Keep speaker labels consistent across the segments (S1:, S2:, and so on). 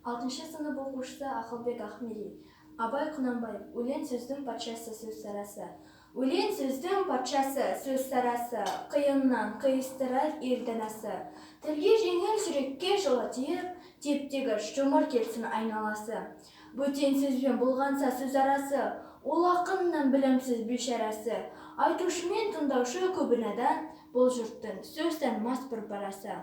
S1: Алтыншы сынып оқушысы Ақылбек Ахмерей. Абай Құнанбаев. Өлең сөздің патшасы, сөз сарасы. Өлең сөздің патшасы, сөз сарасы, қиыннан қиыстырар ел данасы. Тілге жеңіл, жүрекке жылы тиіп, теп-тегіс жұмыр келсін айналасы. Бөтен сөзбен бұлғанса сөз арасы, ол ақынның білімсіз бейшарасы. Айтушы мен тыңдаушы көбі надан, бұл жұрттың сөз танымас бір парасы.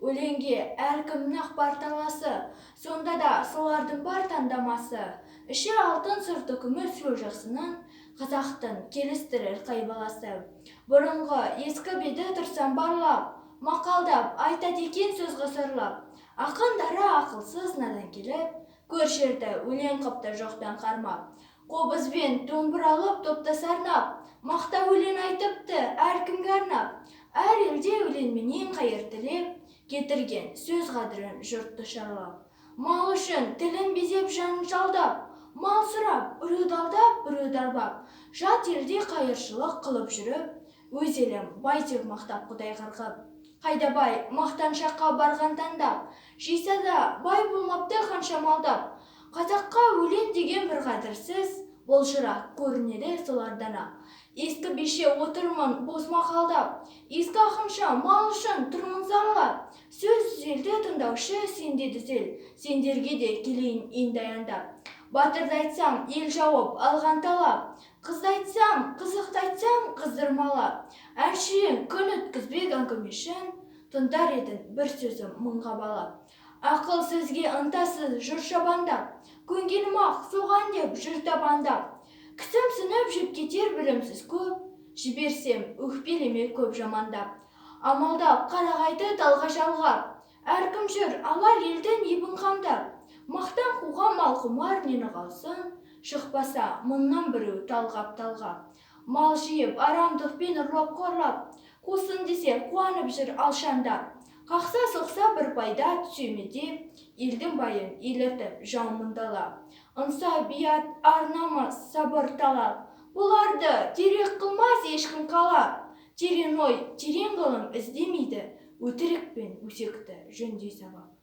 S1: Өлеңге әркімнің-ақ бар таласы, сонда да солардың бар таңдамасы. Іші алтын, сырты күміс сөз жақсының, қазақтың келістірер қай баласы. Бұрынғы ескі беді тұрсам барлап, мақалдап, айтады екен сөз ғасырлап. Ақындары ақылсыз надан келіп, көршерді өлең қыпты жоқтан қармап. Қобызбен домбыра алып топта сарнап, мақта өлең айтыпты әркімге арнап. Әр елде өлеңменен қайыр тілеп, кетірген сөз қадірін жұртты шарлап. Мал үшін тілін безеп, жанын жалдап, мал сұрап, біреуді алдап, біреуді арбап, жат елде қайыршылық қылып жүріп, өз елім бай деп мақтап құдай қарғып. Қайда бай, мақтаншаққа барған таңдап, жиса да бай болмапты қанша малдап. Қазаққа өлең деген бір қадірсіз, бұл жырақ көрінеді солардан-ақ. Ескі бише отырмын бос мақалдап, ескі ақынша мал үшін тұрмын зарлап. Сөз түзелді, тыңдаушы сен де түзел, сендерге де келейін енді аяндап. Батырды айтсам, ел жауып, алған талап, қызды айтсам, қызықты айтсам, қыздырмалап. Әншейін күн өткізбек әңгімешін, тыңдар едің бір сөзім мыңға балап. Ақыл сөзге ынтасыз жүр шабандап, көнгенім-ақ соған деп жүр табандап. Кісімсініп жеп кетер білімсіз көп, жіберсем өкпелеме көп жамандап. Амалдап қарағайды талға жалғап, әркім жүр алар елдің ебін қамдап. Мақтан қуған мал құмар нені қалсын, шықпаса мыңнан біреу талғап-талғап. Мал жиып, арамдықпен ұрлап қорлап, қусын десе қуанып жүр алшаңдап. Қақса соқса бір пайда түсе ме деп, елдің байын еліртіп жау мұндалап. Ынсап, ұят, ар намыс, сабыр талап, бұларды терек қылмас ешкім қалап. Терең ой, терең ғылым іздемейді, өтірік пен өсекті жөндей сабап.